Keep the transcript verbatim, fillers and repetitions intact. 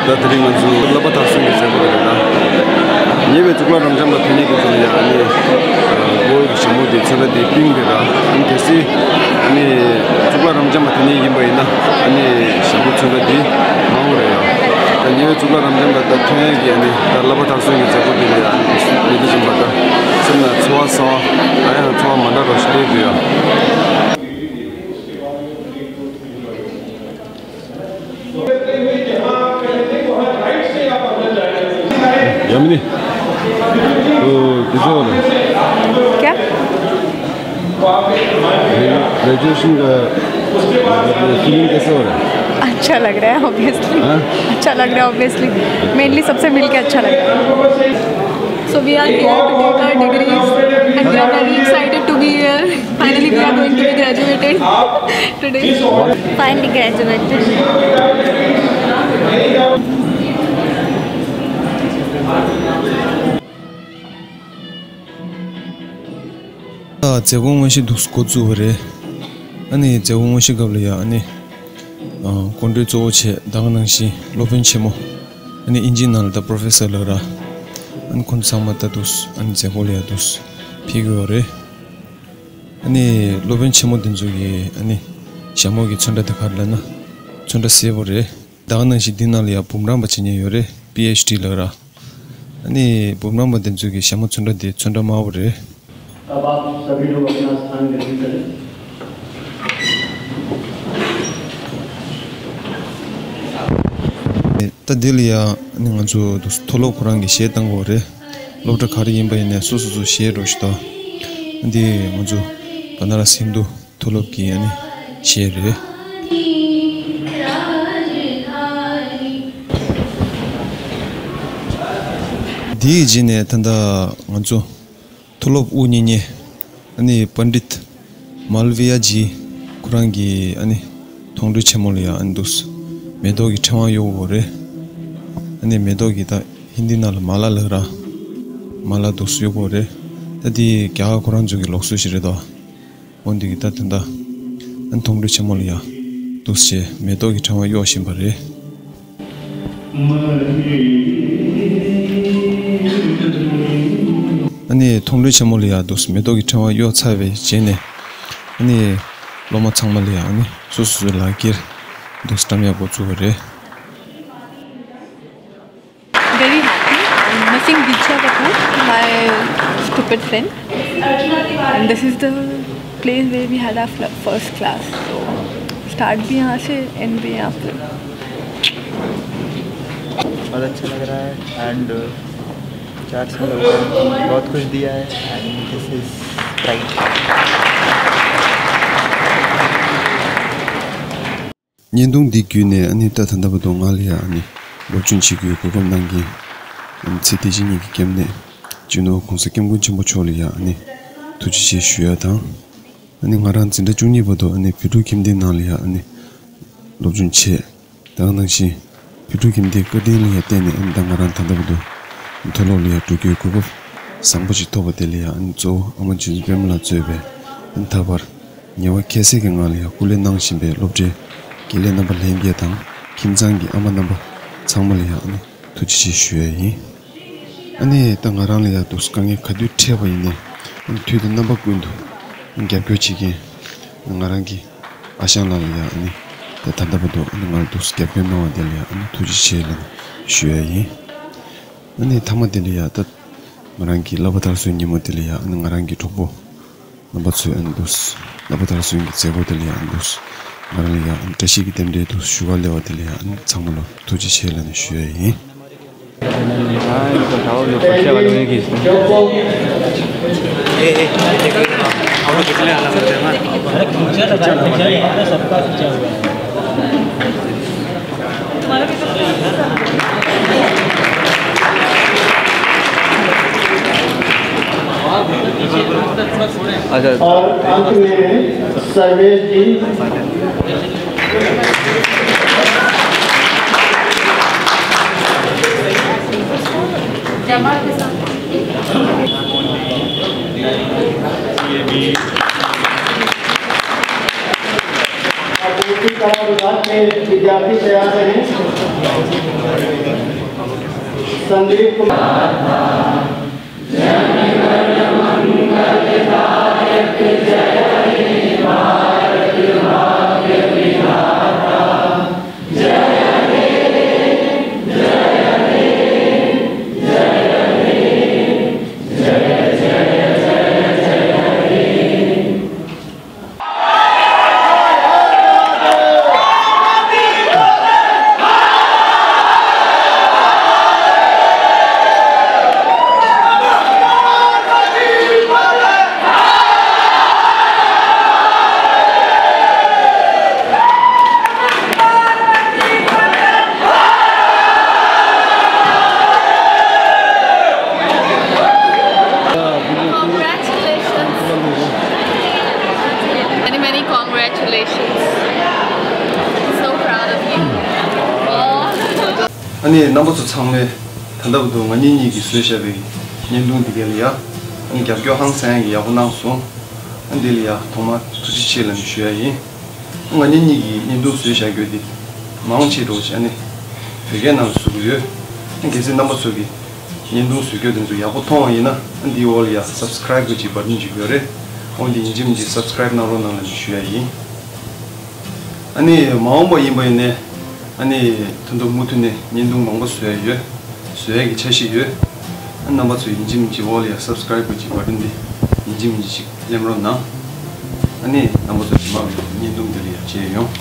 ད་དེ་རིང་ང་ཚོ་བསླབ་པ་མཐར་སོན་གྱི་མཛད་སྒོ་དེ་རེད་ལ། ཉེ་བའི་གཙུག་ལག་རབ་འབྱམས་ལ་ཐོན་མཁན་དེ་ཚོ་ལ་ཡང་ཨ་ནི་སྒོ་གི་ཞྭ་མོ་དེ་ཚོན་ཁྲ་དེ་པིང་རེད་ལ། ཨ་ནི་གལ་སྲིད་ཨ་ནི་གཙུག་ལག་རབ་འབྱམས་ལ་ཐོན་མཁན་ཡིན་པ་ཡིན་ན་ཨ་ནི་ཞྭ་མོ་ཚོན་ཁྲ་དེ་མང་བོ་རེད་ལ། ད་ཉེ་བའི་གཙུག་ལག་རབ་འབྱམས་ལ་ད་ཐོན་ཡས་ཀྱི་ཨ་ནི་ད་བསླབ་པ་མཐར་སོན་གྱི་མཛད་སྒོ་དེ་ལ་ཡང་ཨ་ནི་མི་དེ་བཞིན་པ་ད་སེམས་ལ་ཚོར་བ་ཟ་བ་ཨ་ཡང་ཚོར་བ་མ་འདྲ་རོ་ཞིག་སླེབས་འདུག་ཡ། यामिनी, तो किस हो रहा है? क्या? ग्रेजुएशन का फीलिंग कैसे हो रहा है? अच्छा लग रहा है, ऑब्वियसली। हाँ? अच्छा लग रहा है, ऑब्वियसली। मेनली सबसे मिलके अच्छा लग रहा है। So we are here to take our degrees and we are very excited to be here. Finally, we are going to be graduated today. Finally graduated. ཨ། མཛད་སྒོ་དངོས་གཞི་འདུག་འགོ་བཙུགས་པ་རེད། ཨ་ནི་མཛད་སྒོ་དངོས་གཞི་སྐབས་ལ་ཡ་ཨ་ནི་ཨ། སྐུ་མགྲོན་གཙོ་བོ་བྱས་ད་ག་ནང་བཞིན་སློབ་དཔོན་ཆེན་མོ། ཨ་ནི་ཨིན་ཇིའི་ནང་ལ་ད་པྲོ་ཕེ་སར་ལབ་ར། ཨ་ནི་ཁོང་ཚང་མ་ད་འདུག་ཨ་ནི་མཛད་སྒོ་ལ་ཡ་འདུག་ཕེབས་ཀྱི་ཡོད་རེད། ཨ་ནི་སློབ་དཔོན་ཆེན་མོ་དེ་ཚོ་གི་ཨ་ནི་ཞྭ་མོ་གི་ཚོན་ཁྲ་དེ་ག་རེ་ལབ་ན་ཚོན་ཁྲ་སེར་པོ་རེད། ད་ག་ནང་བཞིན་འདི་ནང་ལ་ཡང་འབུམ་རམས་པ་བྱེད་མཁན་ཡོད་རེད། པི་ཨེཆ་ཌི་ལབ་ར། ཨ་ནི་འབུམ་རམས་པ་དེ་ཚོ་གི་ཞྭ་མོ་ཚོན་ཁྲ་དེ་ཚོན་ཁྲ་དམར་པོ་རེད། अब आप सभी लोग अपना स्थान ग्रहण करें। ད་འདི་ལ་ཡང་ང་ཚོ་མཐོ་སློབ་ཁོ་རང་གི་གཞས་བཏང་དགོས་རེད། སློབ་གྲྭ་ག་རེ་ཡིན་པ་ཡིན་ནའི་སོ་སོ་སོ་གཞས་རོགས་ཞུ་དང་། འདི་ང་ཚོ་བ་ན་ར་སིན་དྷུ་མཐོ་སློབ་ཀྱི་ཨ་ནི་གཞས་རེད། འདིའི་རྗེས་ནས་ད་ལྟ་ང་ཚོ་མཐོ་སློབ་དབུ་བརྙེས་མཁན་ཨ་ནི་པཎྜི་ཏ་མཱལ་བི་ཡ་ཇི་ཁོ་རང་གི་ཨ་ནི་མཐོང་གྲོལ་ཆེན་མོ་ལ་ཡ་ཨ་ནི་འདུག་མེ་ཏོག་གི་ཕྲེང་བ་གཡོག་དགོས་རེད། ཨ་ནི་མེ་ཏོག་གི་ད་ཧིན་དི་ནང་ལ་མ་ལ་ལབ་ར། མ་ལ་འདུག་གཡོག་དགོས་རེད། ད་འདི་རྒྱ་གར་ཁོ་རང་ཚོ་གི་ལུགས་སྲོལ་ཞིག་རེད་དོ། འོ་འདི་གི་ད་དེ་འདྲ། ཨ་ནི་མཐོང་གྲོལ་ཆེན་མོ་ལ་ཡ། འདུག་སེ་མེ་ཏོག་གི་ཕྲེང་བ་གཡོག་བཞིན་པ་རེད། ཨ་ནི་མཐོང་གྲོལ་ཆེན་མོ་ལ་ཡ་འདུག་སེ་མེ་ཏོག་གི་ཕྲེང་བ་གཡོག་ཚར་བའི་རྗེས་ནས། ཨ་ནི་སློབ་མ་ཚང་མ་ལ་ཡ་ཨ་ནི་སོ་སོ་སོའི་ལག་འཁྱེར་འདུག་སེ་བཀྲམ་ཡག་འགོ་བཙུགས་པ་རེད། Very happy. I'm missing Diksha Kapoor, my stupid friend. And this is the place where we had our fl- first class. So, start भी यहाँ से, end भी यहाँ पे. बहुत अच्छा लग रहा है and चार साल हो गए, बहुत कुछ दिया है and this is right. བརྙན་ཐུང་འདི་བརྒྱུད་ནས་ཨ་ནི་ད་ད་ལྟ་བར་དུ་ང་ལ་ཡ་ཨ་ནི་སློབ་སྦྱོང་བྱེད་རྒྱུའི་གོ་སྐབས་གནང་མཁན་ཨ་ནི་ཚེ་བདེ་ཆེན་གཉིས་ཀྱི་སྐྱབས་གནས་སྤྱི་ནོར་༸གོང་ས་༸སྐྱབས་མགོན་ཆེན་པོ་མཆོག་ལ་ཡ་ཨ་ནི་ཐུགས་རྗེ་ཆེ་ཞུ་ཡ་དང་། ཨ་ནི་ང་རང་འཛིན་གྲྭ་བཅུ་གཉིས་བར་དུ་ཨ་ནི་བོད་ཕྲུག་ཁྱིམ་སྡེའི་ནང་ལ་ཡ་ཨ་ནི་སློབ་སྦྱོང་བྱས། ད་ག་ནང་བཞིན་བོད་ཕྲུག་ཁྱིམ་སྡེའི་བཀའ་དྲིན་ལ་ཡ་བརྟེན་ནས་ཨ་ནི་ད་ང་རང་ད་ལྟ་བར་དུ་མཐོ་སློབ་ལ་ཡ་འགྲོ་རྒྱུའི་གོ་སྐབས་བཟང་པོ་ཞིག་ཐོབ་པ་དེ་ལ་ཡ་ཨ་ནི་གཙོ་བོ་ཨ་མ་རྗེ་བཙུན་པད་མ་ལ་གཙོས་པའི་ཨ་ནི་ད་བར་ཉེ་བ་ཁྱད་བསད་ཀྱི་ངང་ལ་ཡ་སྐུ་ལས་གནང་བཞིན་པའི་སློབ་གྲྭའི་དགེ་ལས་རྣམ་པ་ལྷན་རྒྱས་དང་ཁྱིམ་ཚང་གི་ཨ་མ་རྣམ་པ་ཚང་མ་ལ་ཡ་ཨ་ནི་ཐུགས་རྗེ་ཆེ་ཞུ་ཡ་ཡིན། ཨ་ནི་ད་ང་རང་ལ་ཡ་འདུག་དཀའ་ངལ་ག་དུས་འཕྲད་པ་ཡིན་ནའི་ཨ་ནི་དུས་དང་རྣམ་པ་ཀུན་ཏུ་ཨ་ནི་རྒྱབ་སྐྱོར་བྱེད་མཁན་ང་རང་གི་ཨ་ཞང་ལགས་ལ་ཡ་ཨ་ནི་ད་ད་ལྟ་བར་དུ་ཨ་ནི་ང་ལ་འདུག་རྒྱབ་སྐྱོར་གནང་བ་དེ་ལ་ཡ་ཨ་ནི་ཐུགས་རྗེ་ཆེ་ལབ་ནས་ཞུ་ཡ་ཡིན། ཨ་ནི་མཐའ་མ་དེ་ལ་ཡ་ད་ང་རང་གི་བསླབ་པ་མཐར་སོན་ཉིན་མོ་དེ་ལ་ཡ་ཨ་ནི་ང་རང་གི་གྲོགས་པོ་རྣམ་པ་ཚོས་ཨ་ནི་འདུག་བསླབ་པ་མཐར་སོན་གྱི་མཛད་སྒོ་དེ་ལ་ཡ་ཨ་ནི་འདུག་ང་རང་ལ་ཡ་ཨ་ནི་བཀྲ་ཤིས་ཀྱི་རྟེན་འབྲེལ་འདུག་ཞུ་ག་སླེབས་པ་དེ་ལ་ཡ་ཨ་ནི་ཚང་མ་ལ་ཐུགས་རྗེ་ཆེ་ལབ་ནས་ཞུ་ཡ་ཡིན། हाँ, ये तो बताओ, लोग कैसे वाले में खींचते हैं? ए, ए, ये देखो, हम लोग कितने अलग होते हैं ना। अरे, खींचा था, खींचा नहीं, अरे, सबका खींचा हुआ है। अच्छा। और अंत में सर्वेश जी। आपूर्ति कला विभाग के विद्यार्थी तैयार रहें। संदीप Kumar. Congratulations. Many, many congratulations. So proud of you. ཨ་ནི་རྣམ་པ་ཚོ་ཚང་མས་ད་ལྟ་བར་དུ་ང་གཉིས་གཉིས་ཀྱིས་བཟོས་བཞག་པའི་བརྙན་ཐུང་འདི་ག་ལ་ཡ། ཨ་ནི་རྒྱབ་སྐྱོར་ཧང་སང་གི་ཡག་པོ་གནང་སོང་། ཨ་འདི་ལ་ཡ་ཐོག་མར་ཐུགས་རྗེ་ཆེ་ལབ་ནས་ཞུ་ཡ་ཡིན། ང་གཉིས་གཉིས་ཀྱིས་བརྙན་ཐུང་བཟོས་བཞག་རྒྱུ་དེ་མང་ཆེ་འགྲོ་བྱས་ནས་བོད་སྐད་ནང་ལ་བཟོ་གི་ཡོད། ཨ་གལ་སྲིད་རྣམ་པ་ཚོ་གིས་བརྙན་ཐུང་བཟོ་རྒྱུ་དེ་ཚོ་ཡག་པོ་མཐོང་བ་ཡིན་ན། ཨ་འདིའི་འོག་ལ་ཡ་སབ་སི་ཀ་རའིབ་གི་ཅིག་བ་ཊན་ཅིག་ཡོད་རེད། འོ་འདི་ཡིན་གཅིག་མིན་གཅིག་སབ་སི་ཀ་རའིབ་གནང་རོགས་གནང་ལབ་ནས་ཞུ་ཡ་ཡིན། ཨ་ནི་མ་འོངས་པ་ཡིན་པ་ཡིན་ནའི། ཨ་ནི་ད་དུང་མུ་མཐུད་ནས་བརྙན་ཐུང་མང་པོ་བཟོ་ཡ་ཡོད། བཟོ་ཡ་གི་འཆར་གཞི་ཡོད། ཨ་རྣམ་པ་ཚོས་ཡིན་གཅིག་མིན་གཅིག་འོག་ལ་ཡ་སབ་སི་ཀ་རའིབ་གི་ཅིག་བ་ཊན་དེ་ཡིན་གཅིག་མིན་གཅིག་ཅིག་གླེམ་རོགས་གནང་། ཨ་ནི་རྣམ་པ་ཚོ་རྗེས་མ་གི་བརྙན་ཐུང་དེ་ལ་ཡ་མཇལ་ཡོང་།